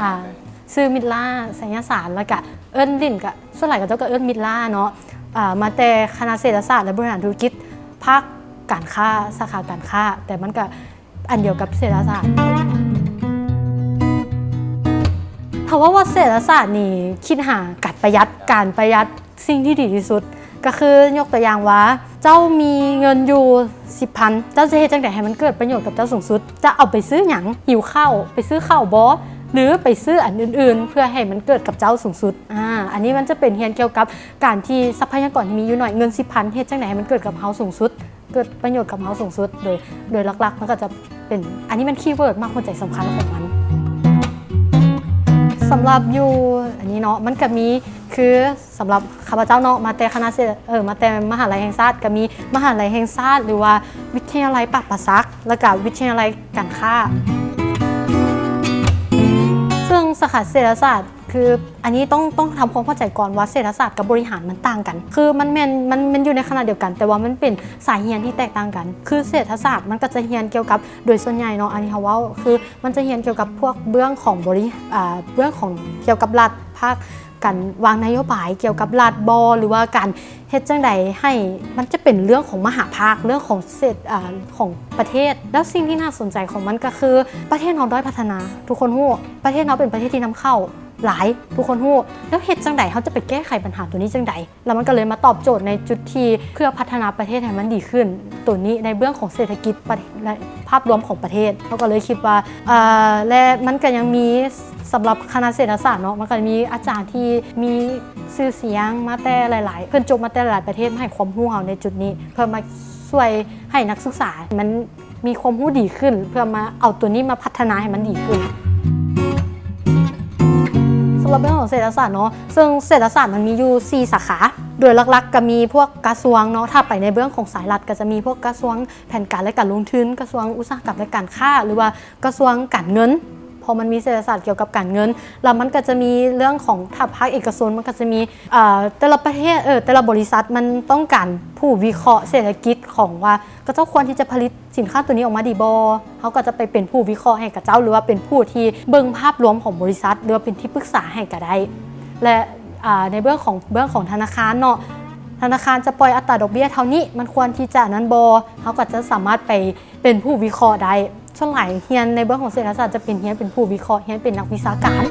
ອ່າ ຊື່ມິດລາ ໄຊຍະສານ ແລ້ວກະເອີ້ນຫຼິ້ນ ກະສ່ວນຫຼາຍເຂົາເຈົ້າກໍເອີ້ນມິດລາເນາະ ອ່າ ມາແຕ່ຄະນະເສດຖະສາດ ແລະ ບໍລິຫານທຸລະກິດ ພາກການຄ້າ ສາຂາການຄ້າ ແຕ່ມັນກະອັນດຽວກັບເສດຖະສາດ. ຖ້າເວົ້າວ່າເສດຖະສາດນີ້ຄິດຫາການປະຢັດ ການປະຢັດ ສິ່ງທີ່ດີທີ່ສຸດ ກໍຄືຍົກຕົວຢ່າງວ່າ ເຈົ້າມີເງິນຢູ່ສິບພັນ ເຈົ້າຈະເຮັດຈັ່ງໃດໃຫ້ມັນເກີດປະໂຫຍດກັບເຈົ້າສູງສຸດ? ຈະເອົາໄປຊື້ຫຍັງ? ຫິວເຂົ້າ ໄປຊື້ເຂົ້າບໍ ຫຼື ໄປຊື້ອັນອື່ນໆ ເພື່ອໃຫ້ມັນເກີດກັບເຈົ້າສູງສຸດ? ອາ ອັນນີ້ມັນຈະເປັນຮຽນກ່ຽວກັບການທີ່ຊັບພະຍາກອນທີ່ມີຢູ່ໜ້ອຍ ເງິນສິບພັນ ເຮັດຈັ່ງໃດໃຫ້ມັນເກີດກັບເຮົາສູງສຸດ? ເກີດປະໂຫຍດກັບເຮົາສູງສຸດ ໂດຍ ໂດຍຫຼັກໆ ມັນກໍຈະເປັນ ອັນນີ້ແມ່ນຄີເວີດ ຮາກຫົວໃຈສຳຄັນຂອງມັນ. ສຳລັບຢູ່ອັນນີ້ເນາະ ມັນກໍມີ ຄືສຳລັບຂ້າພະເຈົ້າເນາະ ມາແຕ່ຄະນະເສດ ເອີ ມາແຕ່ມະຫາໄລແຫ່ງຊາດ ກໍມີມະຫາໄລແຫ່ງຊາດ ຫຼືວ່າວິທະຍາໄລປະປາສັກ ແລ້ວກໍວິທະຍາໄລການຄ້າ. ເຊິ່ງສາຂາເສດຖະສາດ ຄືອັນນີ້ຕ້ອງ ຕ້ອງທຳຄວາມເຂົ້າໃຈກ່ອນວ່າເສດຖະສາດກັບບໍລິຫານມັນຕ່າງກັນ ຄືມັນແມ່ນ ມັນ ມັນຢູ່ໃນຄະນະດຽວກັນ ແຕ່ວ່າມັນເປັນສາຍຮຽນທີ່ແຕກຕ່າງກັນ. ຄືເສດຖະສາດມັນກໍຈະຮຽນກ່ຽວກັບ ໂດຍສ່ວນໃຫຍ່ເນາະ ອັນນີ້ເຮົາເວົ້າ ຄືມັນຈະຮຽນກ່ຽວກັບພວກເບື້ອງຂອງບໍລິ ອ່າ ເບື້ອງຂອງກ່ຽວກັບລັດ ພາກການວາງນະໂຍບາຍກ່ຽວກັບລັດບໍ ຫຼືວ່າການເຮັດຈັ່ງໃດໃຫ້ ມັນຈະເປັນເລື່ອງຂອງມະຫາພາກ ເລື່ອງຂອງເສດ ອ່າ ຂອງປະເທດ. ແລ້ວສິ່ງທີ່ໜ້າສົນໃຈຂອງມັນກໍຄື ປະເທດເຮົາດ້ອຍພັດທະນາ ທຸກຄົນຮູ້ ປະເທດເຮົາເປັນປະເທດທີ່ນຳເຂົ້າ ຫຼາຍ ທຸກຄົນຮູ້ ແລ້ວເຮັດຈັ່ງໃດ ເຮົາຈະໄປແກ້ໄຂບັນຫາໂຕນີ້ຈັ່ງໃດ? ແລ້ວມັນກໍເລີຍມາຕອບໂຈດໃນຈຸດທີ່ເພື່ອພັດທະນາປະເທດໃຫ້ມັນດີຂຶ້ນ ໂຕນີ້ໃນເບື້ອງຂອງເສດຖະກິດປະ ແລະ ພາບລວມຂອງປະເທດ. ເຮົາກໍເລີຍຄິດວ່າ ເອີ ແລະ ມັນກໍຍັງມີ ສຳລັບຄະນະເສດຖະສາດເນາະ ມັນກໍມີອາຈານທີ່ມີຊື່ສຽງມາແຕ່ຫຼາຍໆ ເພິ່ນຈົບມາແຕ່ຫຼາຍໆປະເທດ ມາໃຫ້ຄວາມຮູ້ເຮົາໃນຈຸດນີ້ ເພື່ອມາຊ່ວຍໃຫ້ນັກສຶກສາມັນ ມີຄວາມຮູ້ດີຂຶ້ນ ເພື່ອມາເອົາໂຕນີ້ມາພັດທະນາໃຫ້ມັນດີຂຶ້ນ. ສຳລັບເລື່ອງຂອງເສດຖະສາດເນາະ ເຊິ່ງເສດຖະສາດມັນມີຢູ່ສີ່ສາຂາ ໂດຍຫຼັກໆກໍມີພວກກະຊວງເນາະ ຖ້າໄປໃນເບື້ອງຂອງສາຍລັດກໍຈະມີພວກກະຊວງແຜນການ ແລະ ການລົງທຶນ, ກະຊວງອຸດສາຫະກຳ ແລະ ການຄ້າ ຫຼືວ່າກະຊວງການເງິນ ເພາະມັນມີເສດຖະສາດກ່ຽວກັບການເງິນ ແລ້ວມັນກໍຈະມີເລື່ອງຂອງ ຖ້າພາກເອກະຊົນ ມັນກໍຈະມີ ເອີ ແຕ່ລະປະເທດ ເອີ ແຕ່ລະບໍລິສັດມັນຕ້ອງການຜູ້ວິເຄາະເສດຖະກິດຂອງວ່າ ຂະເຈົ້າຄວນທີ່ຈະຜະລິດສິນຄ້າໂຕນີ້ອອກມາດີບໍ່? ເຮົາກໍຈະໄປເປັນຜູ້ວິເຄາະໃຫ້ຂະເຈົ້າ ຫຼືວ່າເປັນຜູ້ທີ່ເບິ່ງພາບລວມຂອງບໍລິສັດ ຫຼືວ່າເປັນທີ່ປຶກສາໃຫ້ກໍໄດ້ ແລະ ອາ ໃນເບື້ອງຂອງ ເບື້ອງຂອງທະນາຄານເນາະ ທະນາຄານຈະປ່ອຍອັດຕາດອກເບ້ຍເທົ່ານີ້ ມັນຄວນທີ່ຈະອັນນັ້ນບໍ່? ເຮົາກໍຈະສາມາດໄປເປັນຜູ້ວິເຄາະໄດ້. ສ່ວນຫຼາຍຮຽນໃນເບື້ອງຂອງເສດຖະສາດຈະເປັນ ຮຽນເປັນຜູ້ວິເຄາະ ຮຽນເປັນນັກວິຊາການ.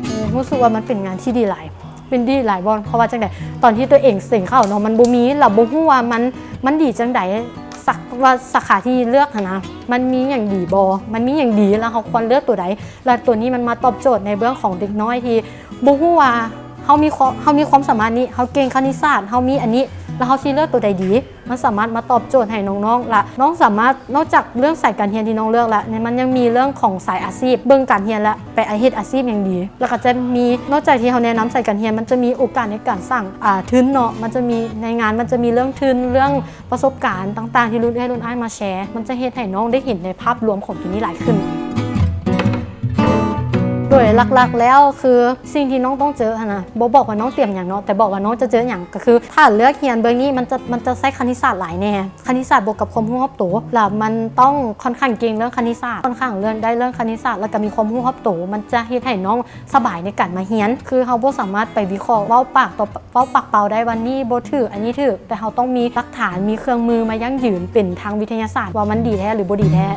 ເອີ ຮູ້ສຶກວ່າມັນເປັນງານທີ່ດີຫຼາຍ ເປັນດີຫຼາຍບ່ອນ ເພາະວ່າຈັ່ງໃດ ຕອນທີ່ຕົວເອງເສັງເຂົ້າເນາະ ມັນບໍ່ມີ ລະບໍ່ຮູ້ວ່າມັນ ມັນດີຈັ່ງໃດ ສັກ ວ່າສາຂາທີ່ເລືອກຫັ້ນນະ ມັນມີຫຍັງດີບໍ່? ມັນມີຫຍັງດີ ລະເຮົາຄວນເລືອກໂຕໃດ? ລະໂຕນີ້ມັນມາຕອບໂຈດໃນເບື້ອງຂອງເດັກນ້ອຍທີ່ບໍ່ຮູ້ວ່າເຮົາມີຄວາມ ເຮົາມີຄວາມສາມາດນີ້ ເຮົາເກັ່ງຄະນິດສາດ ເຮົາມີອັນນີ້ ລະເຮົາຊິເລືອກໂຕໃດດີ? ມັນສາມາດມາຕອບໂຈດໃຫ້ນ້ອງໆ ລະນ້ອງສາມາດ ນອກຈາກເລື່ອງສາຍການຮຽນທີ່ນ້ອງເລືອກລະ ມັນຍັງມີເລື່ອງຂອງສາຍອາຊີບ ເບິ່ງການຮຽນລະ ໄປເຮັດອາຊີບຫຍັງດີ ລະກະຈະມີ ນອກຈາກທີ່ເຮົາແນະນຳສາຍການຮຽນ ມັນຈະມີໂອກາດໃນການສ້າງ ອາ ທຶນເນາະ ມັນຈະມີ ໃນງານມັນຈະມີເລື່ອງທຶນ ເລື່ອງປະສົບການຕ່າງໆ ທີ່ລຸ້ນເອື້ອຍລຸ້ນອ້າຍມາແຊ ມັນຈະເຮັດໃຫ້ນ້ອງໄດ້ເຫັນໃນພາບລວມຂອງໂຕນີ້ຫຼາຍຂຶ້ນ. ໂດຍຫຼັກໆແລ້ວຄື ສິ່ງທີ່ນ້ອງຕ້ອງເຈີຫັ້ນນະ ບໍ່ບອກວ່ານ້ອງຕຽມຫຍັງເນາະ ແຕ່ບອກວ່ານ້ອງຈະເຈີຫຍັງ ກໍຄືຖ້າເລືອກຮຽນເບື້ອງນີ້ ມັນຈະ ມັນຈະໃຊ້ຄະນິດສາດຫຼາຍແນ່ ຄະນິດສາດບວກກັບຄວາມຮູ້ຮອບໂຕ ລະມັນຕ້ອງຂ້ອນຂ້າງເກັ່ງເລື່ອງຄະນິດສາດ ຂ້ອນຂ້າງເລື່ອງ ໄດ້ເລື່ອງຄະນິດສາດ ລະກະມີຄວາມຮູ້ຮອບໂຕ ມັນຈະເຮັດໃຫ້ນ້ອງສະບາຍໃນການມາຮຽນ ຄືເຮົາບໍ່ສາມາດໄປວິເຄາະເວົ້າປາກຕໍ່ ເວົ້າປາກເປົ່າໄດ້ວ່ານີ້ບໍ່ຖືກ ອັນນີ້ຖືກ ແຕ່ເຮົາຕ້ອງມີຫຼັກຖານ ມີເຄື່ອງມືມາຢັ້ງຢືນເປັນທາງວິທະຍາສາດວ່າມັນດີແທ້ ຫຼື ບໍ່ດີແທ້.